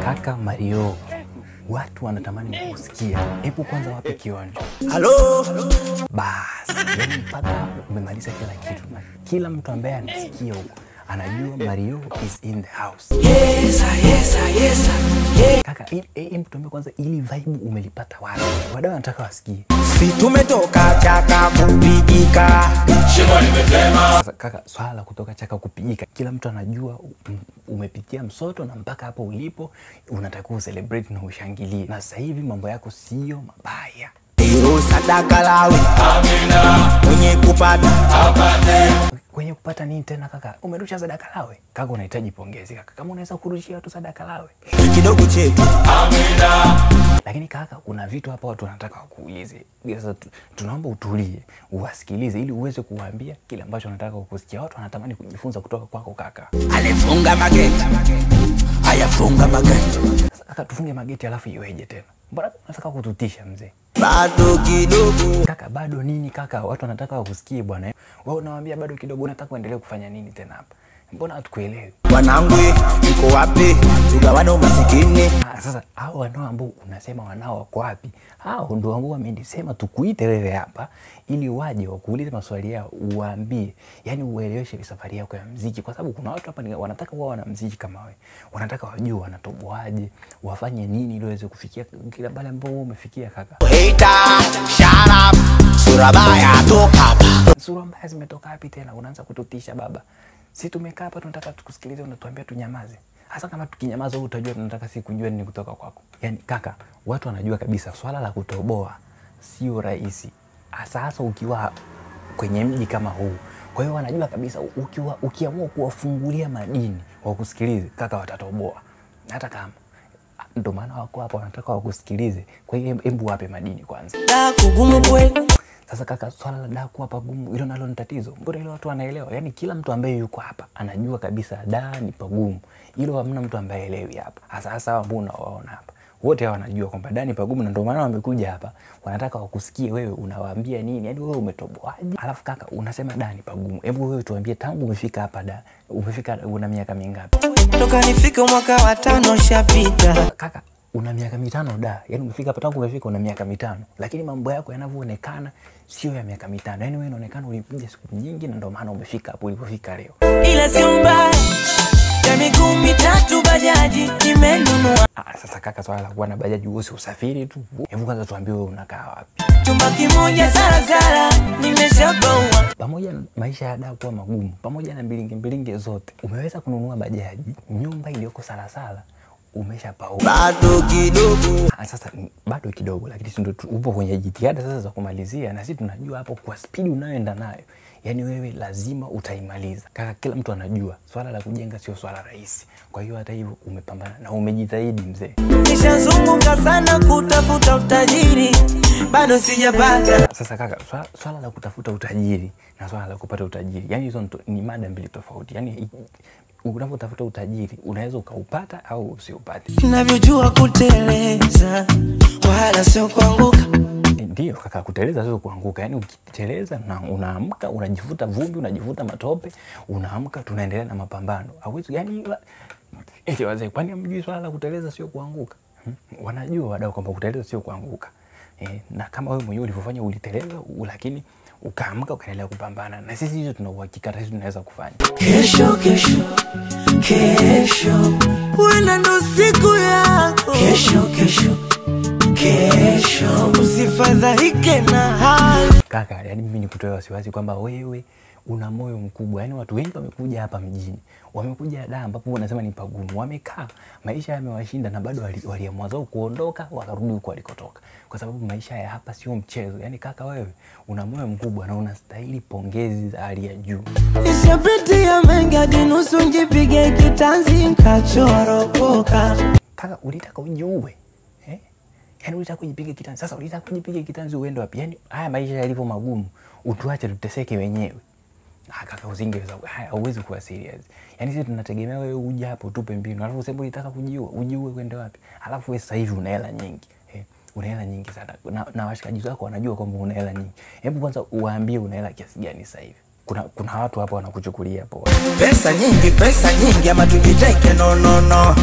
Kaka Marioo, watu wanatamani kukusikia. Hebu kwanza wape kionjo. Halo. Bas, yani mpaka umemaliza kila kitu na kila mtu ambaye anasikia huko anajua Marioo is in the house. Yes, yes, yes. Yeah. Kaka, hebu tuambie kwanza ili vibe umelipata wapi? Wadau wanataka wasikie. Si tumetoka Chaka kupigika. Shimo limetema. Sasa kaka, swala la kutoka Chaka kupigika, kila mtu anajua umepitia msoto na mpaka hapo ulipo unatakiwa celebrate na ushangilie. Na sasa hivi mambo yako sio mabaya. Hilo sadaka lawe. Amina. Mwenye kupata apate. Kwenye kupata nini tena kaka? Umerusha sadaka lawe. Kaka unahitaji pongezi kaka. Kama unaweza kurushia watu sadaka lawe. Kidogo chetu. Amina. Lakini kaka, kuna vitu hapa watu wanataka wakuulize. Sasa tunaomba utulie, uwasikilize ili uweze kuwaambia kile ambacho wanataka kukusikia. Watu wanatamani kujifunza kutoka kwako kaka. Alifunga mageti. Ayafunga mageti. Sasa kaka, tufunge mageti alafu iweje tena? Mbona unataka kututisha mzee? Bado kidogo. Kaka bado nini kaka? Watu wanataka wakusikie bwana. Wewe unawaambia bado kidogo, unataka kuendelea kufanya nini tena hapa? Mbona hatukuelewi? Wanangu, niko wapi? Tugawane umasikini. Sasa hao wanao ambao unasema wanao wako wapi? Hao ndio ambao wamenisema tukuite wewe hapa ili waje wakuulize maswali yao, uwaambie, yani ueleweshe safari yako ya muziki, kwa sababu kuna watu hapa wanataka wao wana muziki kama wewe. Wanataka wajue wanatoboaje, wafanye nini ili waweze kufikia kila pale ambapo wewe umefikia kaka. Hater, shut up. Sura mbaya toka hapa. Sura mbaya zimetoka wapi tena? Unaanza kututisha baba. Si tumekaa hapa tunataka tukusikilize, unatuambia tunyamaze. Hasa kama tukinyamaza wewe utajua tunataka si kujua nini kutoka kwako. Yani kaka, watu wanajua kabisa swala la kutoboa sio rahisi. Hasa hasa ukiwa kwenye mji kama huu. Kwa hiyo wanajua kabisa ukiamua kuwafungulia madini wakusikilize, kaka watatoboa. Hata kama ndio maana wako hapa wanataka wakusikilize. Kwa hiyo hebu wape madini kwanza. Kugumu kweli. Sasa kaka, swala la daa kuwa pagumu hilo nalo ni tatizo. Mbona hilo watu wanaelewa? Yaani kila mtu ambaye yuko hapa anajua kabisa daa ni pagumu. Hilo hamna mtu ambaye haelewi hapa. Hasa hasa ambao unawaona hapa. Wote hawa wanajua kwamba daa ni pagumu na ndio maana wamekuja hapa. Wanataka wakusikie wewe unawaambia nini? Yaani wewe umetoboaje? Alafu kaka unasema daa ni pagumu. Hebu wewe tuambie tangu umefika hapa daa, umefika una miaka mingapi? Toka nifike mwaka wa 5 shapita. Kaka una miaka 5 da. Yaani umefika hapa tangu umefika una miaka 5. Lakini mambo yako yanavyoonekana sio ya miaka 5. Yaani wewe unaonekana ulipiga siku nyingi na ndio maana umefika hapo ulipofika leo. Ila sio mbaya. Ya miguu mitatu bajaji nimenunua. Sasa kaka, swala la kuwa na bajaji wewe si usafiri tu. Hebu kwanza tuambie wewe unakaa wapi? Chumba kimoja Salasala nimeshaboa. Pamoja na maisha ya daa kuwa magumu, pamoja na mbilinge mbilinge zote, umeweza kununua bajaji, nyumba iliyoko Salasala umeshapaua. Bado kidogo. Sasa bado kidogo, lakini si ndio upo kwenye jitihada sasa za kumalizia, na sisi tunajua hapo kwa speed unayoenda nayo, yani wewe lazima utaimaliza. Kaka, kila mtu anajua swala la kujenga sio swala rahisi. Kwa hiyo hata hivyo umepambana na umejitahidi mzee. Nishazunguka sana kutafuta utajiri, bado sijapata. Sasa kaka, swala la kutafuta utajiri na swala la kupata utajiri, yani hizo ni mada mbili tofauti. Yani unapotafuta utajiri unaweza ukaupata au usiupate. Ninavyojua kuteleza wala sio kuanguka. Ndio kaka, kuteleza sio kuanguka. Yaani ukiteleza na unaamka, unajifuta vumbi, unajifuta matope, unaamka, tunaendelea na mapambano. Hauwezi yani eti wazee, kwani hamjui swala la kuteleza sio kuanguka? Wanajua wadau kwamba kuteleza sio kuanguka. Na kama wewe mwenyewe ulivyofanya uliteleza, lakini ukaamka ukaendelea kupambana. Na sisi hizo tuna uhakika sisi tunaweza kufanya. Kesho kesho kesho wenda ndo siku yako. Kesho kesho kesho usifadhaike na hali. Kaka, yani mimi nikutoe wasiwasi kwamba wewe una moyo mkubwa. Yani watu wengi wamekuja hapa mjini, wamekuja daa ambapo wanasema ni pagumu, wamekaa, maisha yamewashinda na bado waliamua zao kuondoka, wakarudi huko walikotoka, kwa sababu maisha ya hapa sio mchezo. Yani kaka, wewe una moyo mkubwa na unastahili pongezi za hali ya juu. Nishapitia mengi hadi nusu njipige kitanzi nikachoropoka. Kaka, ulitaka ujiue? Yaani ulitaka kujipiga kitanzi. Sasa ulitaka kujipiga kitanzi uende wapi? Yaani haya maisha yalivyo magumu, utuache tuteseke wenyewe. Kaka, usingeweza, hauwezi kuwa serious. Yaani sisi tunategemea wewe uje hapo tupe mbinu. Alafu useme ulitaka kujiua, ujiue kwenda wapi? Alafu wewe sasa hivi una hela nyingi. Una hela nyingi sana. Na washikaji wako wanajua kwamba una hela nyingi. Hebu kwanza uwaambie una hela kiasi gani sasa hivi. Kuna watu hapo wanakuchukulia poa. Pesa nyingi, pesa nyingi ama tujiteke, no no no.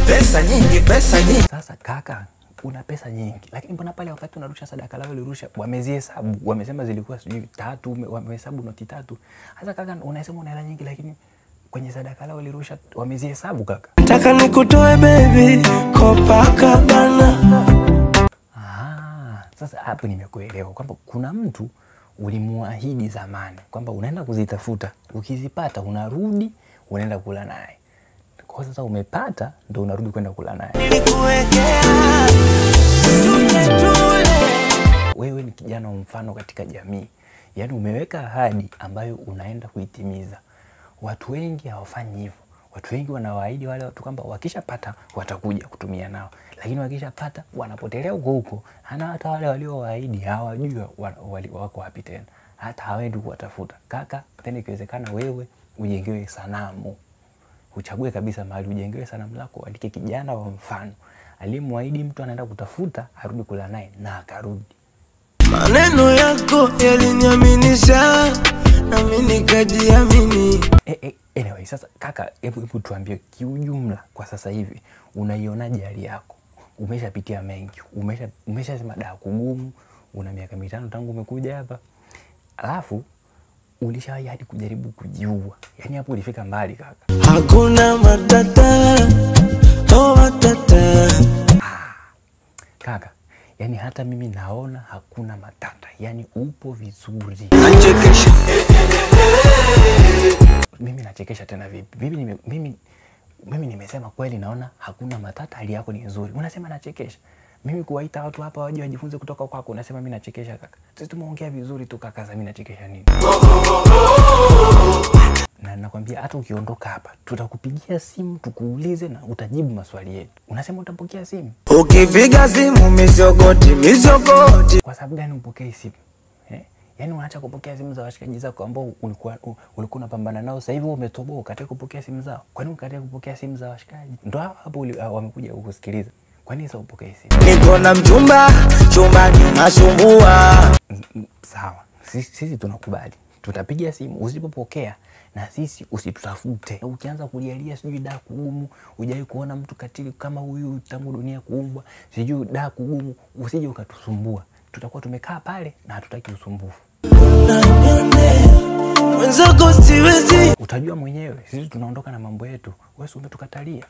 Pesa nyingi, pesa nyingi. Sasa kaka, una pesa nyingi, lakini mbona pale wakati unarusha sadaka lao ulirusha, wamezihesabu, wamesema zilikuwa sijui 3, wamehesabu noti 3. Sasa kaka unasema una hela nyingi, lakini kwenye sadaka lao ulirusha wamezihesabu kaka. Nataka nikutoe baby Copacabana. Sasa hapo nimekuelewa kwamba kuna mtu ulimuahidi zamani kwamba unaenda kuzitafuta, ukizipata unarudi unaenda kula naye. Kwa sasa umepata ndo unarudi kwenda kula naye. Nilikuwekea tule tule. Wewe ni kijana wa mfano katika jamii. Yaani umeweka ahadi ambayo unaenda kuitimiza. Watu wengi hawafanyi hivyo. Watu wengi wanawaahidi wale watu kwamba wakishapata watakuja kutumia nao, lakini wakishapata wanapotelea huko huko. Hana hata wale waliowaahidi hawajui wako wapi tena, hata hawaendi kuwatafuta. Kaka, tena ikiwezekana wewe ujengewe sanamu, uchague kabisa mahali ujengewe sanamu lako, uandike kijana wa mfano alimwahidi mtu anaenda kutafuta arudi kula naye na akarudi. Maneno yako yaliniaminisha na mimi nikajiamini. Anyway, sasa kaka, hebu tuambie kiujumla kwa sasa hivi unaionaje hali yako? Umeshapitia mengi, umeshasema daa kugumu, una miaka 5 tangu umekuja hapa. Alafu ulishawahi hadi kujaribu kujiua. Yaani hapo ulifika mbali kaka. Hakuna matata, oh matata. Kaka, yani hata mimi naona hakuna matata. Yani upo vizuri. Nachekesha. Mimi nachekesha tena vipi? Mimi nimesema kweli naona hakuna matata, hali yako ni nzuri. Unasema nachekesha. Mimi kuwaita watu hapa waje wajifunze kutoka kwako, unasema mimi nachekesha kaka. Sisi tumeongea vizuri tu kaka, sasa mimi nachekesha nini? Na nakwambia hata ukiondoka hapa tutakupigia simu tukuulize na utajibu maswali yetu. Unasema utapokea simu? Ukipiga simu misogoti misogoti. Kwa sababu gani upokee simu? Yaani unaacha kupokea simu za washikaji zako ambao ulikuwa unapambana nao, sasa hivi umetoboa ukataka kupokea simu zao. Kwa nini ukataka kupokea simu za washikaji? Ndio hapo wamekuja kukusikiliza. Kwa nini sasa upokee simu? Niko na mchumba, chumbani nasumbua. Sawa, sisi tunakubali. Tutapiga simu, usipopokea na sisi usitutafute. Ukianza kulialia sijui daa kugumu, hujawahi kuona mtu katili kama huyu tangu dunia kuumbwa, sijui daa kugumu, usije ukatusumbua. Tutakuwa tumekaa pale na hatutaki usumbufu. Utajua mwenyewe, sisi tunaondoka na mambo yetu, wewe umetukatalia.